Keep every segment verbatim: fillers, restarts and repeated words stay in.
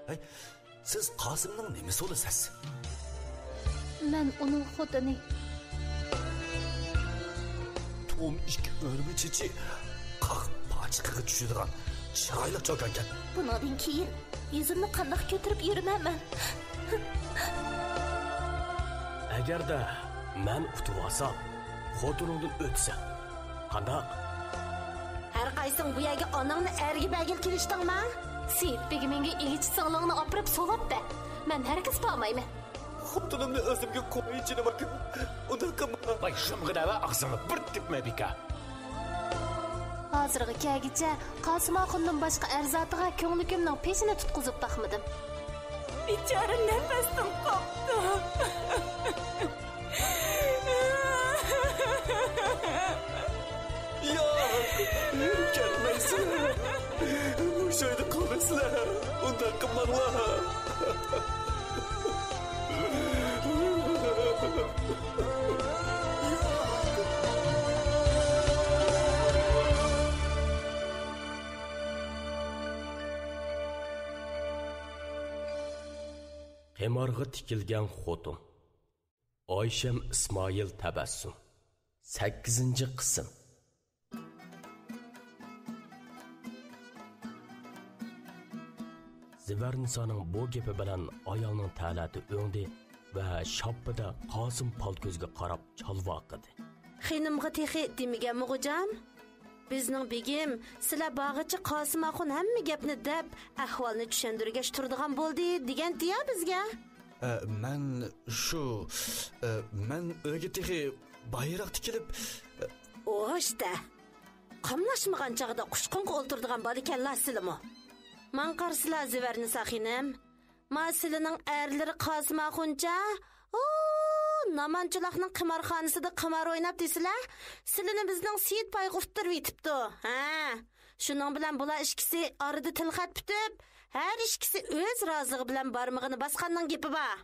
ھەي، سىز قاسىمنىڭ نېمىسى بولىسىز؟ مەن ئۇنىڭ خوتۇنى. توم ئىككى ئۆرمە چېچى قاق پاچىقىغا چۈشىدىغان چىرايلىق چوكانكەن. بۇنىڭدىن كېيىن يۈزۈمنى قانداق كۆتۈرۈپ يۈرىمەن مەن؟ ئەگەردە مەن ئۇتۇۋالسام، خوتۇنۇڭدىن ئۆتىسەن. قانداق؟ ھەر قايسىڭ بۇ يەرگە ئاناڭنى ئەرگە بەرگىلى كېلىشتىڭما؟ سېيىت بېگىمىڭگە ئىگىچى سىڭلىڭنى ئاپىرىپ سولاپ بەر. مەن ھەرگىز بارمايمەن. خوتۇنۇمنى ئۆزۈمگە قوي، جېنىم ئاكام. ئۇنداق قىلما. ۋاي، شۇمغا دەۋە ئاغزىڭنى بىر تۈپمە بىكار. ھازىرغا كەلگۈچە قاسىم ئاخۇننىڭ باشقا ئەر زاتىغا كۆڭلىكىمنىڭ پېشىنى تۇتقۇزۇپ باقمىدىم. بىچارە نەپەستىن قاپتۇ. ياق، كەتمەيسىلەر. مۇشۇ ئۆيدە قالىسىلەر. ئۇنداق قىلماڭلار. قىمارغا تىكىلگەن خوتۇن. ئايشەم ئىسمائىل تەبەسسۇم. سەككىزىنچى قىسىم. زىۋەرنىسانىڭ بۇ گېپى بىلەن ئايالنىڭ تەلەتى ئۆڭدى ۋە شاپپىدە قاسىم پالكۆزگە قاراپ چالۋاقىدى. خېنىمغا تېخى دېمىگەنمۇ غوجام؟ بىزنىڭ بېگىم، سىلەر بارغىچە قاسىم ئاخۇن ھەممە گەپنى دەپ، ئەھۋالنى چۈشەندۈرگەچ تۇرىدىغان بولدى، دېگەنتى يا بىزگە. ئە، مەن شۇ، ئە، مەن ئۆيگە تېخى بايراق تىكىلىپ، ئە، ئوشتە. قاملاشمىغان چاغدا قۇچقۇنغا ئولتۇرىدىغان بالىكەنلا سىلىمۇ. ماڭا قارىسىلا، زىۋەرنىسا خېنىم. ما سىلىنىڭ ئەرلىرى قاسىم ئاخۇنچە، ئۇ، نامانچىلاقنىڭ قىمارخانىسىدا قىمار ئويناپ دېسىلە، سىلىنى بىزنىڭ سېيىت بايغا ئۇتتۇرۇۋېتىپتۇ. ھە، شۇنىڭ بىلەن بۇلار ئىككىسى ئارىدا تىلخەت پۈتۈپ، ھەر ئىككىسى ئۆز رازىلىقى بىلەن بارمىقىنى باسقاننىڭ گېپى بار.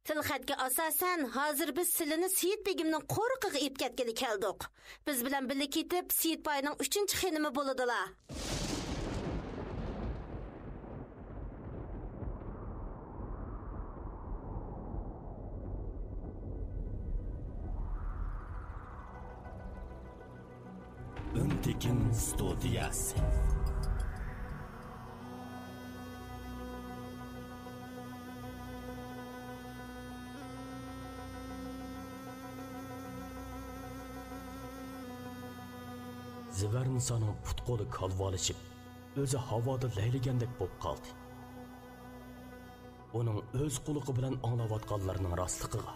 تىلخەتكە ئاساسەن، ھازىر بىز سىلىنى سېيىت بېگىمنىڭ قورۇقىغا ئېلىپ كەتكىلى كەلدۇق. بىز بىلەن بىللە كېتىپ، سېيىت باينىڭ ئۈچىنچى خېنىمى بولىدىلا. ئۈنتېكىن ستۇدىيەسى. زىۋەرنىسانىڭ پۇت-قولى كالۋالىشىپ، ئۆزى ھاۋادا لەيلىگەندەك بولۇپ قالدى. ئۇنىڭ ئۆز قۇلىقى بىلەن ئاڭلاۋاتقانلىرىنىڭ راستلىقىغا،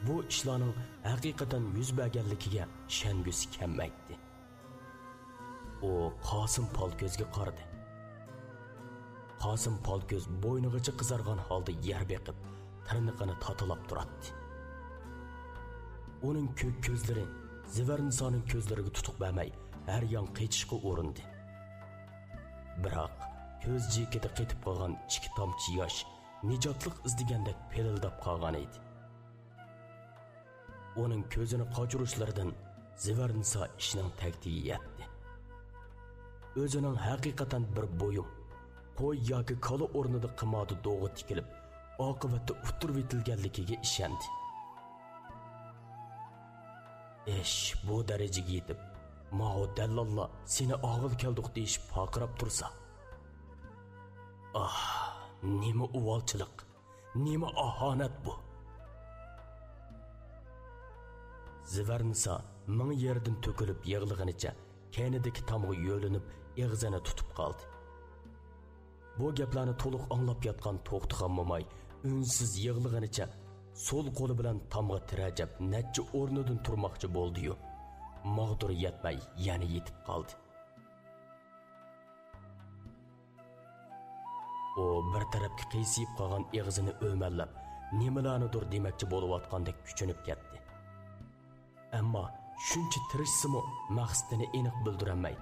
بۇ ئىشلارنىڭ ھەقىقەتەن يۈز بەرگەنلىكىگە ئىشەنگۈسى كەلمەيتتى. ئۇ قاسىم پالكۆزگە قارىدى. قاسىم پالكۆز بوينىغىچە قىزارغان ھالدا يەر بېقىپ، تىرنىقىنى تاتىلاپ تۇراتتى. ئۇنىڭ كۆك كۆزلىرى زىۋەرنىسانىڭ كۆزلىرىگە تۇتۇق بەرمەي، ھەر يان قېچىشقا ئۇرۇندى. بىراق، كۆز جىكىدە قېتىپ قالغان ئىككى تامچە ياش نىجاتلىق ئىزدىگەندەك پىلىلداپ قالغان ئىدى. ئۇنىڭ كۆزىنى قاچۇرۇشلىرىدىن زىۋەرنىسا ئىشنىڭ تەكتىگە يەتتى. ئۆزىنىڭ ھەقىقەتەن بىر بۇيۇم، قوي ياكى كالا ئورنىدا قىماردا دوغا تىكىلىپ، ئاقىۋەتتە ئۇتتۇرۇۋېتىلگەنلىكىگە ئىشەندى. ئىش بۇ دەرىجىگە يېتىپ، ماۋۇ دەللاللار سېنى ئاغىل كەلدۇق دېيىشىپ پارقىراپ تۇرسا. ئاھ، نېمە ئۇۋالچىلىق، نېمە ئاھانەت بۇ! زىۋەرنىسا مىڭ يەردىن تۆكۈلۈپ يىغلىغىنىچە كەينىدىكى تامغا يۆلىنىپ، ئېغىزىنى تۇتۇپ قالدى. بۇ گەپلەرنى تولۇق ئاڭلاپ ياتقان توختىخان موماي ئۈنسىز يىغلىغىنىچە سول قولى بىلەن تامغا تىرەجەپ نەچچە ئورنىدىن تۇرماقچى بولدىيۇ، ماغدۇرى يەتمەي يەنە يېتىپ قالدى. ئۇ بىر تەرەپكە قىيسىيىپ قالغان ئېغىزىنى ئۆمەللەپ، نېمىلەرنىدۇر دېمەكچى بولۇۋاتقاندەك كۈچىنىپ كەتتى. ئەمما شۇنچە تىرىشسىمۇ، مەقسىتىنى ئېنىق بىلدۈرەلمەي،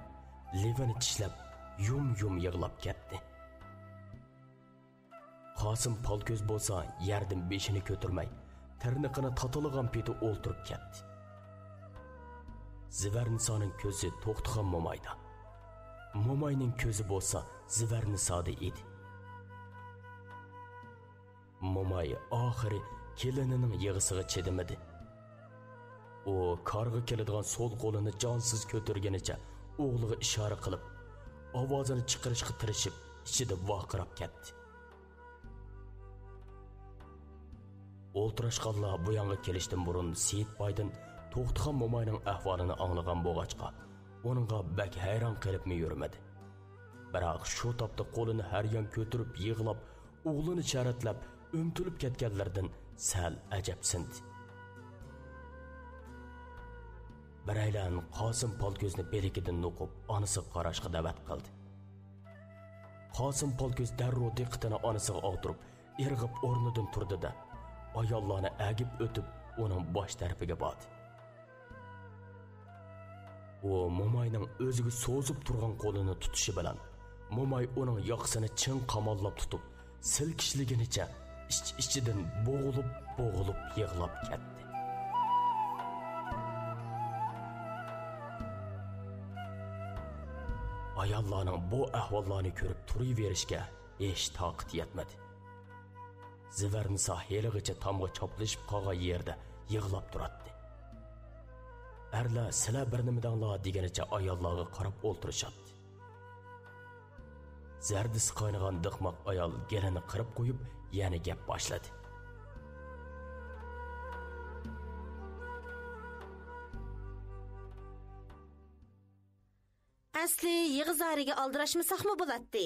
لېۋىنى چىشلەپ، يۇم-يۇم يىغلاپ كەتتى. قاسىم پالكۆز بولسا يەردىن بېشىنى كۆتۈرمەي، تىرنىقىنى تاتىلىغان پېتى ئولتۇرۇپ كەتتى. زىۋەرنىسانىڭ كۆزى توختىخان مومايدا. موماينىڭ كۆزى بولسا زىۋەرنىسادا ئىدى. موماي ئاخىرى كېلىنىنىڭ يىغىسىغا چىدىمىدى. ئۇ كارغا كېلىدىغان سول قولىنى جانسىز كۆتۈرگىنىچە ئوغلىغا ئىشارە قىلىپ، ئاۋازىنى چىقىرىشقا تىرىشىپ، ئىچىدە ۋارقىراپ كەتتى. ئولتۇراشقانلار بۇ يانغا كېلىشتىن بۇرۇن سېيىت بايدىن توختىخان موماينىڭ ئەھۋالىنى ئاڭلىغان بولغاچقا، ئۇنىڭغا بەك ھەيران قېلىپمۇ يۈرمىدى. بىراق شۇ تاپتا قولىنى ھەر يان كۆتۈرۈپ يىغلاپ، ئوغلىنى چەرەتلەپ ئۈمتۈلۈپ كەتكەنلىرىدىن سەل ئەجەبسىندى. بىرەيلەن قاسىم پالكۆزنى بىلىكىدىن نوقۇپ، ئانىسىغا قاراشقا دەۋەت قىلدى. قاسىم پالكۆز دەررۇ دىققىتىنى ئانىسىغا ئاغدۇرۇپ، ئىرغىپ ئورنىدىن تۇردى-دە، ئاياللارنى ئەگىپ ئۆتۈپ، ئۇنىڭ باش تەرىپىگە باردى. ئۇ موماينىڭ ئۆزىگە سوزۇپ تۇرغان قولىنى تۇتۇشى بىلەن، موماي ئۇنىڭ ياقىسىنى چىڭ قاماللاپ تۇتۇپ، سىلكىشلىگىنىچە ئىچ-ئىچىدىن بوغۇلۇپ-بوغۇلۇپ يىغلاپ كەتتى. ئاياللارنىڭ بۇ ئەھۋاللارنى كۆرۈپ تۇرۇۋېرىشكە ھېچ تاقىتى يەتمىدى. زىۋەرنىسا ھېلىغىچە تامغا چاپلىشىپ قالغان يېرىدە يىغلاپ تۇراتتى. ئەرلەر «سىلەر بىر نېمە دەڭلار» دېگىنىچە ئاياللارغا قاراپ ئولتۇرۇشاتتى. زەردىسى قاينىغان دىقماق ئايال گېلىنى قىرىپ قويۇپ، يەنە گەپ باشلىدى. ئەسلى يىغا-زارىگە ئالدىراشمىساقمۇ بولاتتى.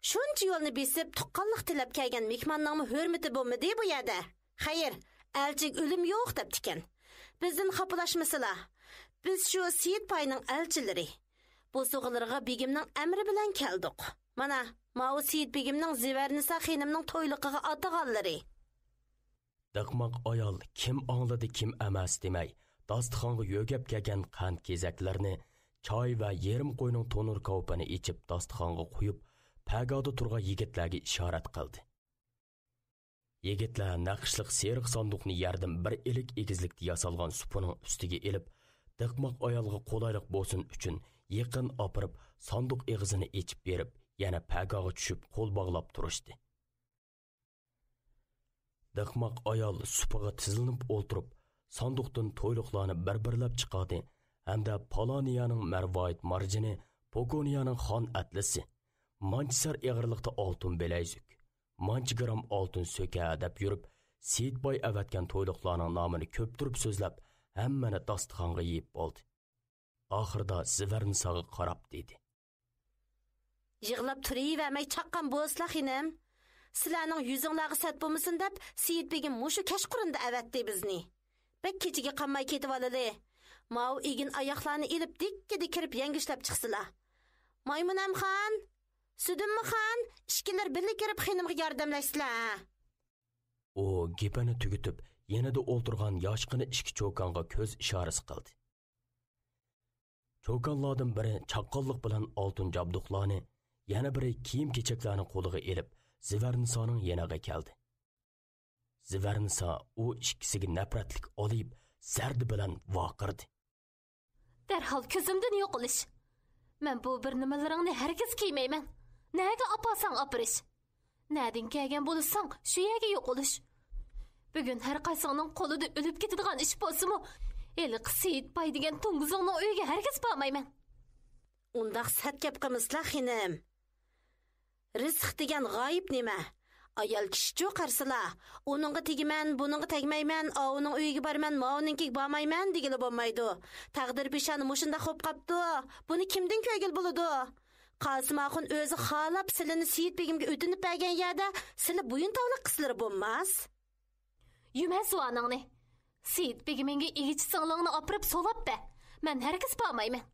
شۇنچە يولنى بېسىپ، تۇغقانلىق تىلەپ كەلگەن مېھماننىڭمۇ ھۆرمىتى بولمىدى بۇ يەردە. خەير، ئەلچىگە ئۆلۈم يوق دەپتىكەن. بىزدىن خاپىلاشمىسىلا. بىز شۇ سېيىت باينىڭ ئەلچىلىرى. بوسۇغىلىرىغا بېگىمنىڭ ئەمرى بىلەن كەلدۇق. مانا، ماۋۇ سېيىت بېگىمنىڭ زىۋەرنىسا خېنىمنىڭ تويلۇقىغا ئاتىغانلىرى. دىقماق ئايال كىم ئاڭلىدى، كىم ئەمەس دېمەي، داستىخانغا يۆگەپ كەلگەن قەنت كېزەكلىرىنى، چاي ۋە يېرىم قوينىڭ تونۇر كاۋىپىنى ئېچىپ، داستىخانغا قويۇپ، پەگادا تۇرغان يىگىتلەرگە ئىشارەت قىلدى. يىگىتلەر نەقىشلىق سېرىق ساندۇقنى يەردىن بىر ئىلىك ئېگىزلىكتە ياسالغان سۇپىنىڭ ئۈستىگە ئېلىپ، دىقماق ئايالغا قولايلىق بولسۇن ئۈچۈن يېقىن ئاپىرىپ، ساندۇق ئېغىزىنى ئېچىپ بېرىپ، يەنە پەگاغا چۈشۈپ، قول باغلاپ تۇرۇشتى. دىقماق ئايال سۇپىغا تىزلىنىپ ئولتۇرۇپ، ساندۇقتىن تويلۇقلارنى بىر-بىرلەپ چىقاردى ھەمدە پالانىيانىڭ مەرۋايىت مارجىنى، پوكونىيانىڭ خان ئەتلىسى، مانچىسەر ئېغىرلىقتا ئالتۇن بىلەيزۈك، مانچە گرام ئالتۇن سۆكە دەپ يۈرۈپ، سېيىت باي ئەۋەتكەن تويلۇقلارنىڭ نامىنى كۆپتۈرۈپ سۆزلەپ، ھەممىنى داستىخانغا يېيىپ بولدى. ئاخىرىدا زىۋەرنىساغا قاراپ دېدى: يىغلاپ تۇرۇۋەرمەي چاققان بولسىلا خېنىم. سىلەرنىڭ يۈزۈڭلارغا سەت بولمىسۇن دەپ، سېيىت بېگىم مۇشۇ كەچقۇرۇندا ئەۋەتتى بىزنى. بەك كېچىگە قالماي كېتىۋالىلى. ماۋۇ ئىگىن ئاياقلارنى ئېلىپ دىككىدە كىرىپ يەڭگۈشلەپ چىقسىلا. مايمۇنەمخان، سۈدۈممىخان، ئىككىلىرى بىللە كىرىپ خېنىمغا ياردەملەشسىلە. ئۇ گېپىنى تۈگىتىپ، يېنىدا ئولتۇرغان ياشقىنا ئىككى چوكانغا كۆز ئىشارىسى قىلدى. چوكانلاردىن بىرى چاققانلىق بىلەن ئالتۇن جابدۇقلارنى، يەنە بىرى كىيىم-كېچەكلەرنى قولىغا ئېلىپ، زىۋەرنىسانىڭ يېنىغا كەلدى. زىۋەرنىسا ئۇ ئىككىسىگە نەپرەتلىك ئالىيىپ، زەردە بىلەن ۋارقىرىدى: دەرھال كۆزۈمدىن يوقىلىش! مەن بۇ بىر نېمىلىرىڭنى ھەرگىز كىيمەيمەن. نەگە ئاپارساڭ ئاپىرىش! نەدىن كەلگەن بولساڭ، شۇ يەرگە يوقىلىش! بۈگۈن ھەر قايسىڭنىڭ قولىدا ئۆلۈپ كېتىدىغان ئىش بولسىمۇ، ھېلىقى سېيىت باي دېگەن توڭگۇزۇڭنىڭ ئۆيىگە ھەرگىز بارمايمەن. ئۇنداق سەت گەپ قىلمىسىلا خېنىم. رىزىق دېگەن غايىب نېمە. ئايال كىشىچۇ قارىسىلا، ئۇنىڭغا تېگىمەن، بۇنىڭغا تەگمەيمەن، ئاۋۇنىڭ ئۆيىگە بارىمەن، ماۋۇنىڭكىگە بارمايمەن دېگىلى بولمايدۇ. تەقدىر پېشانە مۇشۇنداق بولۇپ قاپتۇ. بۇنى كىمدىن كۆرگىلى بولىدۇ؟ قاسىم ئاخۇن ئۆزى خالاپ سىلىنى سېيىت بېگىمگە ئۆتۈنۈپ بەرگەن يەردە سىلى بويۇن تاۋلىق قىلسىلىرى بولماس. يۇمە زۇۋانىڭنى. سېيىت بېگىمىڭگە ئىگىچى سىڭلىڭنى ئاپىرىپ سولاپ بەر. مەن ھەرگىز بارمايمەن.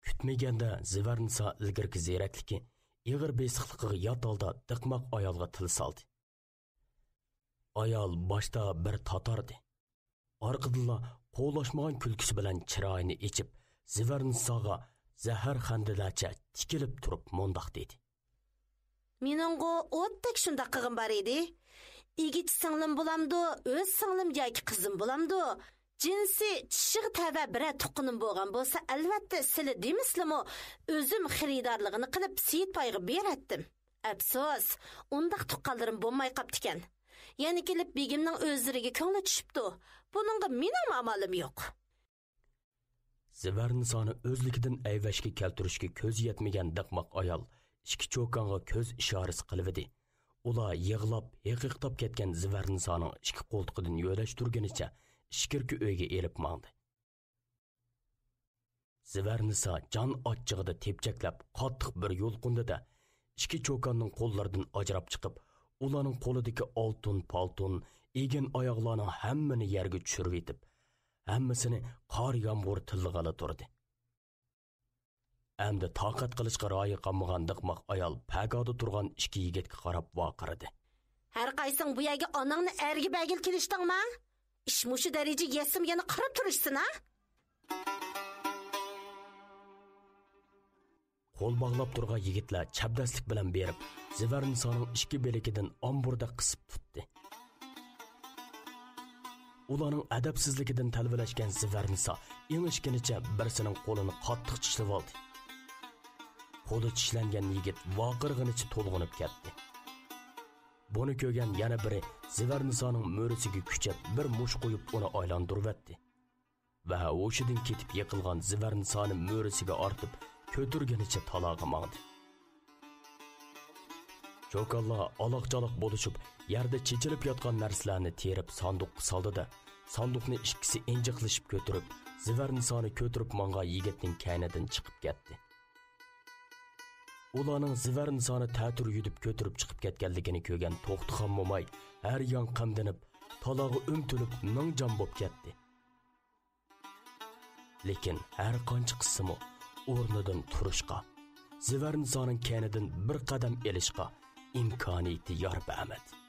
كۈتمىگەندە زىۋەرنىسا ئىلگىرىكى زېرەكلىكى، ئېغىر بېسىقلىقىغا يات ھالدا دىقماق ئايالغا تىل سالدى. ئايال باشتا بىر تاتاردى. ئارقىدىنلا قولاشمىغان كۈلكىسى بىلەن چىرايىنى ئېچىپ، زىۋەرنىساغا زەھەر خەندىلەرچە تىكىلىپ تۇرۇپ مۇنداق دېدى: مېنىڭغۇ ئوتتەك شۇنداق قىلغۇم بار ئىدى. ئىگىچى سىڭلىم بولامدۇ، ئۆز سىڭلىم ياكى قىزىم بولامدۇ، جىنسى چىشىغا تەۋە بىرەر تۇغقىنىم بولغان بولسا، ئەلۋەتتە، سىلى دېمىسىلىمۇ، ئۆزۈم خېرىدارلىقىنى قىلىپ، سېيىت بايغا بېرەتتىم. ئەپسۇس، ئۇنداق تۇغقانلىرىم بولماي قاپتىكەن. يەنە كېلىپ بېگىمنىڭ ئۆزلىرىگە كۆڭلى چۈشۈپتۇ. بۇنىڭغا مېنىڭمۇ ئامالىم يوق. زىۋەرنىسانى ئۆزلۈكىدىن ئەيۋەشكە كەلتۈرۈشكە كۆزى يەتمىگەن دىقماق ئايال ئىككى چوكانغا كۆز ئىشارىسى قىلىۋىدى. ئۇلار يىغلاپ، ھېقىقتاپ كەتكەن زىۋەرنىسانىڭ ئىككى قولتۇقىدىن يۆلەشتۈرگىنىچە ئىچكىرىكى ئۆيگە ئېلىپ ماڭدى. زىۋەرنىسا جان ئاچچىقىدا تېپچەكلەپ، قاتتىق بىر يۇلقۇندى-دە، ئىككى چوكاننىڭ قوللىرىدىن ئاجراپ چىقىپ، ئۇلارنىڭ قولىدىكى ئالتۇن-پالتۇن، ئېگىن-ئاياغلارنىڭ ھەممىنى يەرگە چۈشۈرۈۋېتىپ، ھەممىسىنى قار-يامغۇر تىللىغىلى تۇردى. ئەمدى تاقەت قىلىشقا رايى قالمىغان دىقماق ئايال پەگادا تۇرغان ئىككى يىگىتكە قاراپ ۋارقىرىدى. ھەر قايسىڭ بۇ يەرگە ئاناڭنى ئەرگە بەرگىلى كېلىشتىڭما؟ ئىش مۇشۇ دەرىجىگە يەتسىمۇ يەنە قاراپ تۇرۇشسىنا؟ قول باغلاپ تۇرغان يىگىتلەر چەبدەسلىك بىلەن بېرىپ، زىۋەرنىسانىڭ ئىككى بىلىكىدىن ئامبۇردەك قىسىپ تۇتتى. ئۇلارنىڭ ئەدەپسىزلىكىدىن تەلۋىلەشكەن زىۋەرنىسا ئېڭىشكىنىچە بىرسىنىڭ قولىنى قاتتىق چىشلىۋالدى. قولى چىشلەنگەن يىگىت ۋارقىرىغىنىچە تولغىنىپ كەتتى. بۇنى كۆرگەن يەنە بىرى زىۋەرنىسانىڭ مۈرىسىگە كۈچەپ بىر مۇشت قويۇپ ئۇنى ئايلاندۇرۇۋەتتى. ۋە ھوشىدىن كېتىپ يىقىلغان زىۋەرنىسانى مۈرىسىگە ئارتىپ كۆتۈرگىنىچە تالاغا ماڭدى. چوكانلار ئالاق-چالاق بولۇشۇپ، يەردە چېچىلىپ ياتقان نەرسىلەرنى تېرىپ ساندۇققا سالدى-دە، ساندۇقنى ئىككىسى ئىنجىقلىشىپ كۆتۈرۈپ، زىۋەرنىسانى كۆتۈرۈپ ماڭغان يىگىتنىڭ كەينىدىن چىقىپ كەتتى. ئۇلارنىڭ زىۋەرنىسانى تەتۈر يۈدۈپ كۆتۈرۈپ چىقىپ كەتكەنلىكىنى كۆرگەن توختىخان موماي ھەر يان قامدىنىپ، تالاغا ئۈمتۈلۈپ مىڭ جان بوپ كەتتى. لېكىن ھەر قانچە قىسسىمۇ ئورنىدىن تۇرۇشقا، زىۋەرنىسانىڭ كەينىدىن بىر قەدەم ئېلىشقا ئىمكانىيىتى يار بەرمىدى.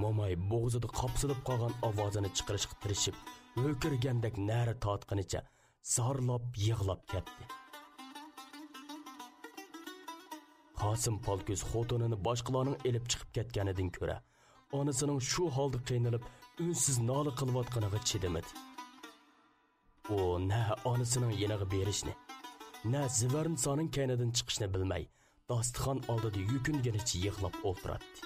موماي بوغۇزىدا قاپسىلىپ قالغان ئاۋازىنى چىقىرىشقا تىرىشىپ، ھۆركىرىگەندەك نەرە تارتقىنىچە زارلاپ يىغلاپ كەتتى. قاسىم پالكۈز خوتۇنىنى باشقىلارنىڭ ئېلىپ چىقىپ كەتكەنىدىن كۆرە، ئانىسىنىڭ شۇ ھالدا قىينىلىپ، ئۈنسىز نالە قىلىۋاتقىنىغا چىدىمىدى. ئۇ نە ئانىسىنىڭ يېنىغا بېرىشنى، نە زىۋەرنىسانىڭ كەينىدىن چىقىشنى بىلمەي، داستىخان ئالدىدا يۈكۈنگىنىچە يىغلاپ ئولتۇراتتى.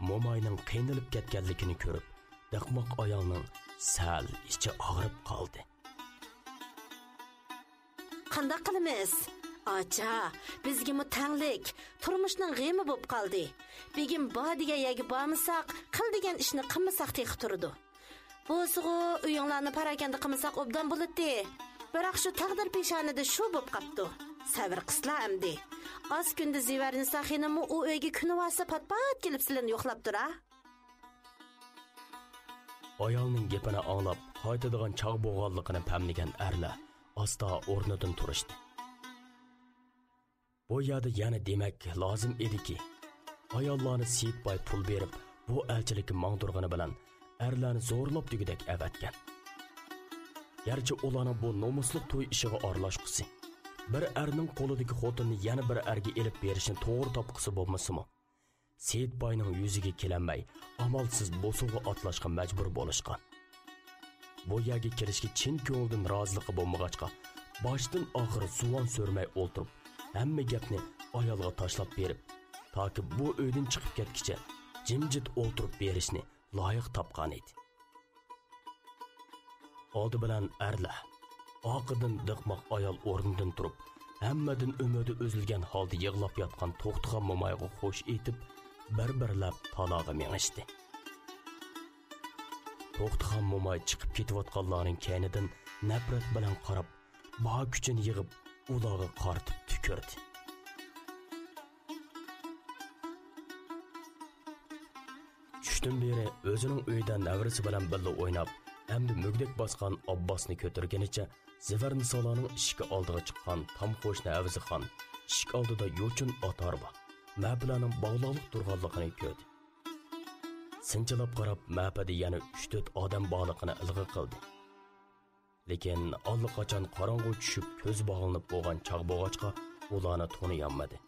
موماينىڭ قىينىلىپ كەتكەنلىكىنى كۆرۈپ، دىقماق ئايالنىڭ سەل ئىچى ئاغرىپ قالدى. قانداق قىلىمىز؟ ئاچا، بىزگىمۇ تەڭلىك، تۇرمۇشنىڭ غېمى بولۇپ قالدى. بېگىم بار دېگەن يەرگە بارمىساق، قىل دېگەن ئىشنى قىلمىساق تېخى تۇرىدۇ. بولسىغۇ، ئۆيۈڭلارنى پاراكەندە قىلمىساق ئوبدان بولاتتى. بىراق شۇ تەقدىر پېشانىدە شۇ بوپ قاپتۇ. سەۋر قىسلا ئەمدى. ئاز كۈندە زىۋەرنىسا خېنىممۇ ئۇ ئۆيگە كۈنى بارسا پات-پات كېلىپ سىلىنى يوقلاپ تۇرا. ئايالنىڭ گېپىنى ئاڭلاپ، قايتىدىغان چاغ بولغانلىقىنى پەملىگەن ئەرلەر ئاستا ئورنىدىن تۇرۇشتى. بۇ يەردە يەنە دېمەك لازىم ئىدىكى، ئاياللارنى سېيىت باي پۇل بېرىپ، بۇ ئەلچىلىككە ماڭدۇرغىنى بىلەن، ئەرلەرنى زورلاپ دېگۈدەك ئەۋەتكەن. گەرچە ئۇلارنىڭ بۇ نومۇسلۇق توي ئىشىغا ئارىلاشقۇسى، بىر ئەرنىڭ قولىدىكى خوتۇننى يەنە بىر ئەرگە ئېلىپ بېرىشنى توغرا تاپقۇسى بولمىسىمۇ، سېيىت باينىڭ يۈزىگە كېلەلمەي، ئامالسىز بوسۇغا ئاتلاشقا مەجبۇر بولۇشقان. بۇ يەرگە كېلىشكە چىن كۆڭلىدىن رازىلىقى بولمىغاچقا، باشتىن ئاخىر زۇۋان سۈرمەي ئولتۇرۇپ، ھەممە گەپنى ئايالغا تاشلاپ بېرىپ، تاكى بۇ ئۆيدىن چىقىپ كەتكىچە جىمجىت ئولتۇرۇپ بېرىشنى لايىق تاپقان ئىدى. ئالدى بىلەن ئەرلەر، ئارقىدىن دىقماق ئايال ئورنىدىن تۇرۇپ، ھەممىدىن ئۈمىدى ئۈزۈلگەن ھالدا يىغلاپ ياتقان توختىخان مومايغا خوش ئېيتىپ، بىر-بىرلەپ تالاغا مېڭىشتى. توختىخان موماي چىقىپ كېتىۋاتقانلارنىڭ كەينىدىن نەپرەت بىلەن قاراپ، بار كۈچىنى يىغىپ، ئۇلارغا قارىتىپ تۈكۈردى. چۈشتىن بېرى ئۆزىنىڭ ئۆيىدە نەۋرىسى بىلەن بىللە ئويناپ، ئەمدى مۈگدەك باسقان ئابباسنى كۆتۈرگىنىچە زىۋەرنىسالارنىڭ ئىشىكى ئالدىغا چىققان تام قوشنا ھەۋزىخان ئىشىك ئالدىدا يوچۇن ئات ھارۋا، مەپىلەرنىڭ باغلاقلىق تۇرغانلىقىنى كۆردى. سىنچىلاپ قاراپ، مەپىدە يەنە ئۈچ-تۆت ئادەم بارلىقىنى ئىلغا قىلدى. لېكىن ئاللىقاچان قاراڭغۇ چۈشۈپ، كۆز باغلىنىپ بولغان چاغ بولغاچقا، ئۇلارنى تونۇيالمىدى.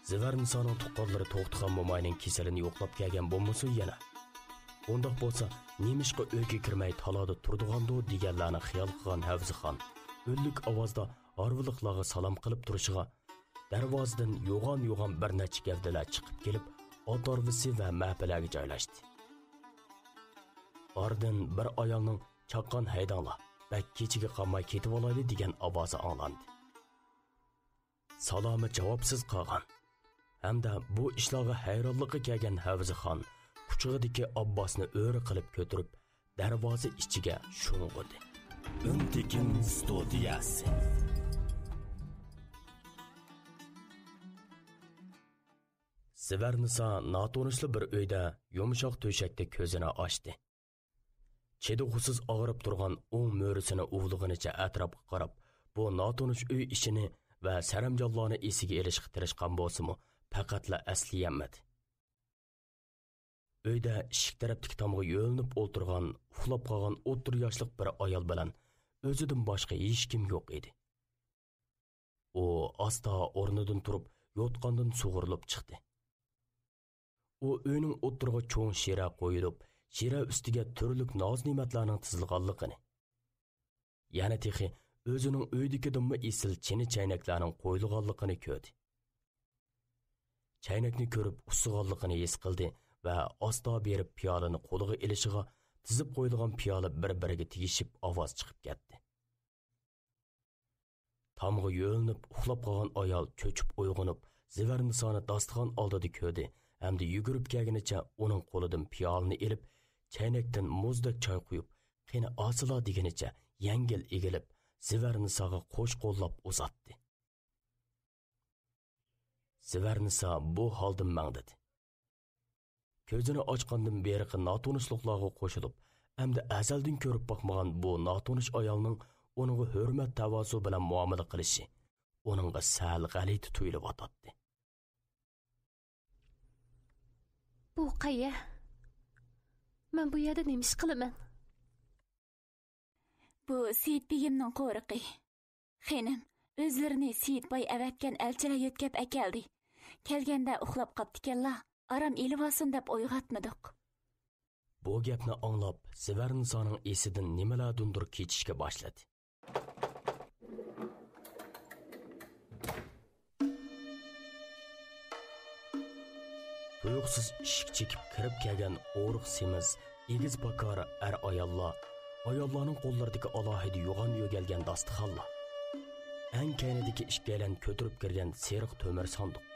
زىۋەرنىسانىڭ تۇغقانلىرى توختىخان موماينىڭ كېسىلىنى يوقلاپ كەلگەن بولمىسۇن يەنە؟ ئۇنداق بولسا، نېمىشقا ئۆيگە كىرمەي تالادا تۇرىدىغاندۇ دېگەنلەرنى خىيال قىلغان ھەۋزىخان ئۈنلۈك ئاۋازدا ھارۋىلىقلارغا سالام قىلىپ تۇرۇشىغا، دەرۋازىدىن يوغان-يوغان بىر نەچچە گەۋدىلەر چىقىپ كېلىپ، ئات ھارۋىسى ۋە مەپىلەرگە جايلاشتى. ئارىدىن بىر ئايالنىڭ «چاققان ھەيدەڭلار، بەك كېچىگە قالماي كېتىۋالايلى» دېگەن ئاۋازى ئاڭلاندى. سالامى جاۋابسىز قالغان ھەمدە بۇ ئىشلارغا ھەيرانلىقى كەلگەن ھەۋزىخان قۇچىقىدىكى ئابباسنى ئۆرە قىلىپ كۆتۈرۈپ، دەرۋازا ئىچىگە شۇڭغۇدى. ئۈنتېكىن ستۇدىيەسى. زىۋەرنىسا ناتونۇشلا بىر ئۆيدە يۇمشاق تۆشەكتە كۆزىنى ئاچتى. چىدىغۇسىز ئاغرىپ تۇرغان ئوڭ مۈرىسىنى ئۇۋىلىغىنىچە ئەتراپقا قاراپ، بۇ ناتونۇش ئۆي ئىچىنى ۋە سەرەمجانلارنى ئېسىگە ئېلىشقا تىرىشقان بولسىمۇ، پەقەتلا ئەسلىيەلمىدى. ئۆيدە ئىشىك تەرەپتىكى تامغا يۆلىنىپ ئولتۇرغان، ئۇخلاپ قالغان ئوتتۇرا ياشلىق بىر ئايال بىلەن ئۆزىدىن باشقا ھېچكىم يوق ئىدى. ئۇ ئاستا ئورنىدىن تۇرۇپ، يوتقاندىن سۇغۇرۇلۇپ چىقتى. ئۇ ئۆينىڭ ئوتتۇرىغا چوڭ شىرە قويۇلۇپ، شىرە ئۈستىگە تۈرلۈك ناز-نېمەتلەرنىڭ تىزىلغانلىقىنى، يەنە تېخى ئۆزىنىڭ ئۆيدىكىدىنمۇ ئېسىل چىنە چەينەكلەرنىڭ قويۇلغانلىقىنى كۆردى. چەينەكنى كۆرۈپ ئۇسسىغانلىقىنى ھېس قىلدى ۋە ئاستا بېرىپ پىيالىنى قولىغا ئېلىشىغا، تىزىپ قويۇلغان پىيالە بىر-بىرىگە تېگىشىپ ئاۋاز چىقىپ كەتتى. تامغا يۆلىنىپ ئۇخلاپ قالغان ئايال چۆچۈپ ئويغىنىپ، زىۋەرنىسانى داستىخان ئالدىدا كۆردى ھەمدە يۈگۈرۈپ كەلگىنىچە ئۇنىڭ قولىدىن پىيالىنى ئېلىپ، چەينەكتىن مۇزدەك چاي قۇيۇپ، «قېنى ئاسىلا» دېگىنىچە يەڭگىل ئېگىلىپ، زىۋەرنىساغا قوش قوللاپ ئۇزاتتى. زىۋەرنىسا بۇ ھالدىن مەڭدىدى. كۆزىنى ئاچقاندىن بېرىقى ناتونۇشلۇقلارغا قوشۇلۇپ، ئەمدى ئەزەلدىن كۆرۈپ باقمىغان بۇ ناتونۇش ئايالنىڭ ئۇنىڭغا ھۆرمەت تاۋازۇ بىلەن مۇئامىلە قىلىشى ئۇنىڭغا سەل غەلىتە تۇيۇلۇۋاتاتتى. بۇ قەيە؟ مەن بۇ يەردە نېمە ئىش قىلىمەن؟ بۇ سېيىت بېگىمنىڭ قورۇقى. خېنىم، ئۆزلىرىنى سېيىت باي ئەۋەتكەن ئەلچىلەر يۆتكەپ ئەكەلدى. كەلگەندە ئۇخلاپ قاپتىكەنلا، ئارام ئېلىۋالسۇن دەپ ئويغاتمىدۇق. بۇ گەپنى ئاڭلاپ، زىۋەرنىسانىڭ ئېسىدىن نېمىلەردۇندۇر كېچىشكە باشلىدى. تۇيۇقسىز ئىشىك چېكىپ كىرىپ كەلگەن ئورۇق سېمىز، ئېگىز پاكار ئەر-ئاياللار، ئاياللارنىڭ قوللىرىدىكى ئالاھىدە يوغان يۆگەلگەن داستىخانلار، ئەڭ كەينىدىكى ئىككىيلەن كۆتۈرۈپ كىرگەن سېرىق تۆمۈر ساندۇق،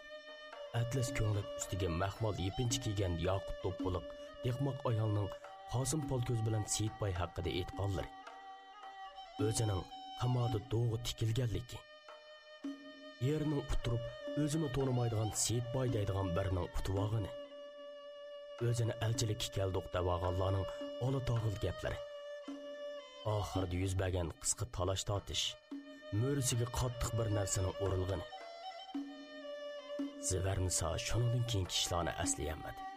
ئەتلەس كۆڭلەك ئۈستىگە مەخمەل يېپىنچا كىيگەن ياقۇت دوپپىلىق دىقماق ئايالنىڭ قاسىم پالكۆز بىلەن سېيىت باي ھەققىدە ئېيتقانلىرى، ئۆزىنىڭ تامادا دوغا تىكىلگەنلىكى، ئېرىنىڭ ئۇتتۇرۇپ، ئۆزىمۇ تونۇمايدىغان سېيىت باي دەيدىغان بىرىنىڭ ئۇتۇۋالغىنى، ئۆزىنى ئەلچىلىككە كەلدۇق دەۋالغانلارنىڭ ئالا تاغىل گەپلىرى، ئاخىرىدا يۈز بەرگەن قىسقا تالاش-تارتىش، مۈرىسىگە قاتتىق بىر نەرسىنىڭ ئۇرۇلغىنى. زىۋەرنىسا شۇنىڭدىن كېيىنكى ئىشلارنى ئەسلىيەلمىدى.